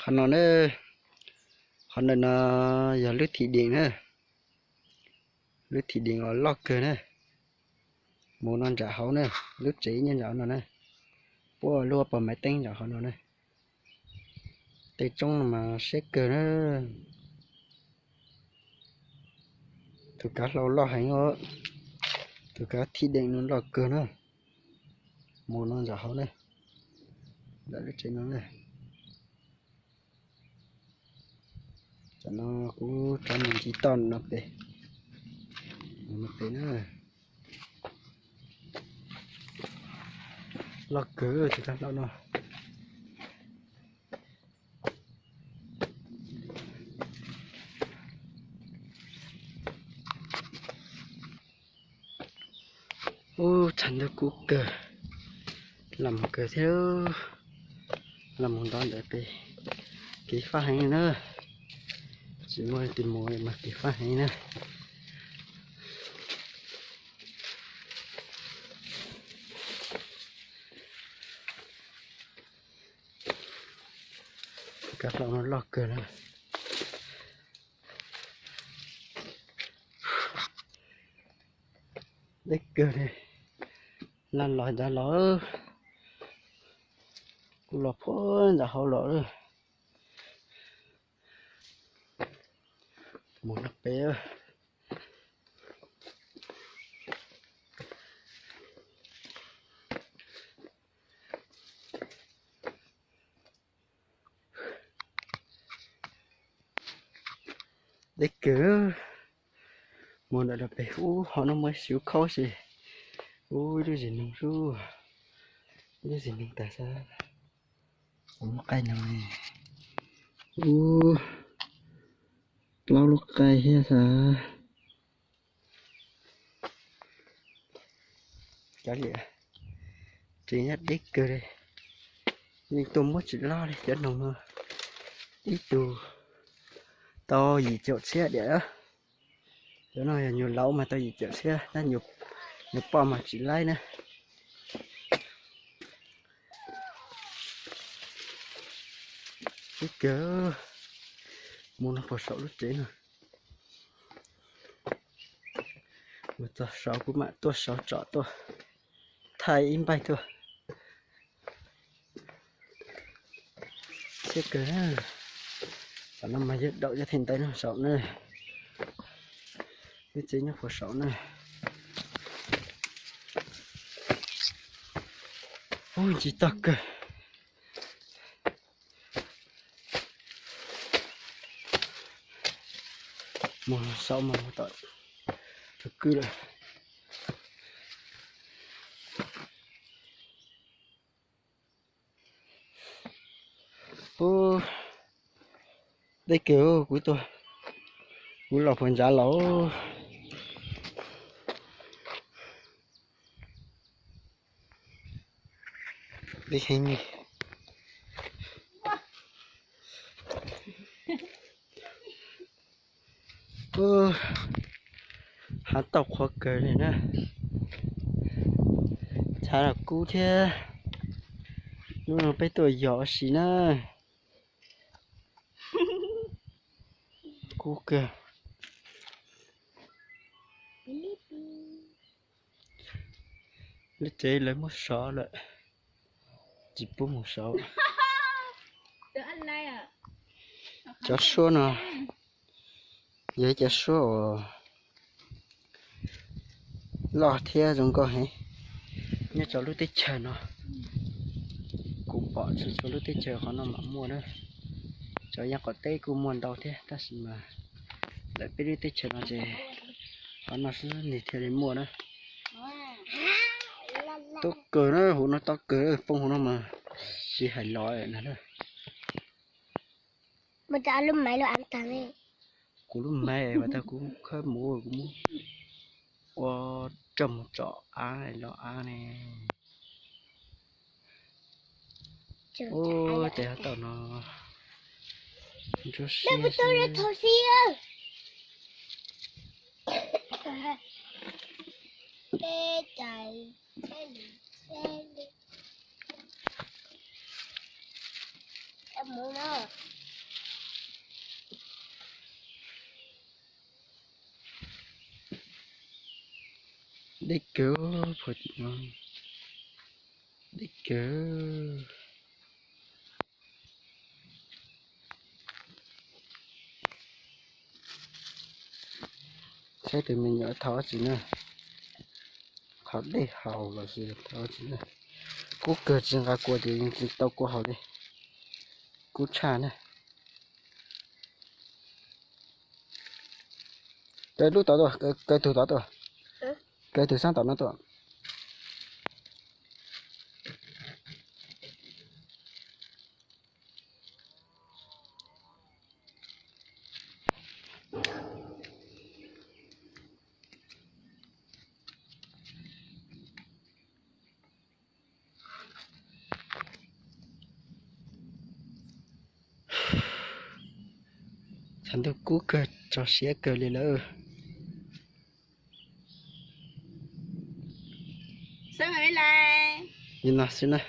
Qhov no na, qhov ntawm no yog lub thim deem na, lub thim deem uas loj kawg na. Mus no nram hauv na, lub tsev nyob nram no na, puab lub pos maiv teeb nram hauv no na. Tej roob no mas siab kawg na. Tus kav hlau loj heev os, tus kav thim deem no loj kawg na. Mus no nram hauv na, nram lub tsev no na. Tam no kuv rov mus ncig toj no pem, mus no pem na. Loj kawg tus kav hlau no. Ub, tshav ntuj kub kawg, los mus kawg thiab. Los mus nto ntawd pem kev fab heev na. Tsis muaj leej twg mus mas kev fab heev na. Kav hlau no loj kawg na. Deb kawg li, laj los ncav los, kuj los puag nram hauv los lawm. Mus no pem. Deb kawg. Mus ntawm no pem ub, hov no muaj ib sim ub khaub xwb. Ub, ib lub zim noog xwb, ib lub zim noog tas xwb. Ub, qaij no, ub, plaub lub qaij thiab xwb. Cov liam, tsev nyob deb kawg li, yeej tuaj muab tsis loj li cov noog no. Ib tug tau yim caum txhiab diam. Cov no yog nyuam laus mas tau yim caum txhiab, tab nyuam poj mas tsis laib na. Ib kawg, mus no puag saum lub tsev no. Mus txog saud kuv mam tuaj saud tsom tuaj thaij ib npaig tuaj. Siab kawg. Tam no mas yog daum yog theem ntawd no saum na. Lub tsev nyob puag saum na. Ub, ntsis tog kawg. Mus saud mas mus tom tus kwj lawm. Ub, deb kawg, kuv tuaj, kuv los puag nrad los. Deb heev li. Ub, hav tauj qhuav kawg li na. Tshav los kub thiab. Hnub no peb tuaj yos ua si na. Kub kawg. Lub tsev lawv muab sov lawm, tsis pub mus saud. Cov suab no yog ib cov suab uas loj thiab zoo nkauj heev nyob rau lub teb chaws no. Kuv pom txhua txhua lub teb chaws qhov no mam muaj na. Cov yaj qaum teb kuj muaj ntau thiab tab sis mas lawv peb lub teb chaws no ces qhov no xwb nws thiaj li muaj na. Tob kawg na, huv no tob kawg, poob huv no mas tsis hais los na. Kuv lub maiv mas tag kuv khawb mus kuv muab ua rau mus tsom av los av ne. Ub, tes hav tauj no ntsuab siab. Deb kawg, phuam tim no deb kawg. Saib tus me nyuam thauj dab tsi na, qhov dej haus los sis thauj dab tsi na. Kub kawg tsis nqa kua ces tsis tau kua haus li, kub tshaj na. Kaw lub tod tuaj, kaw tus tod tuaj, kaw tus xab tom no tuaj. Tshav ntuj kub kawg, tso siab kawg li lawm. Li no xwb na.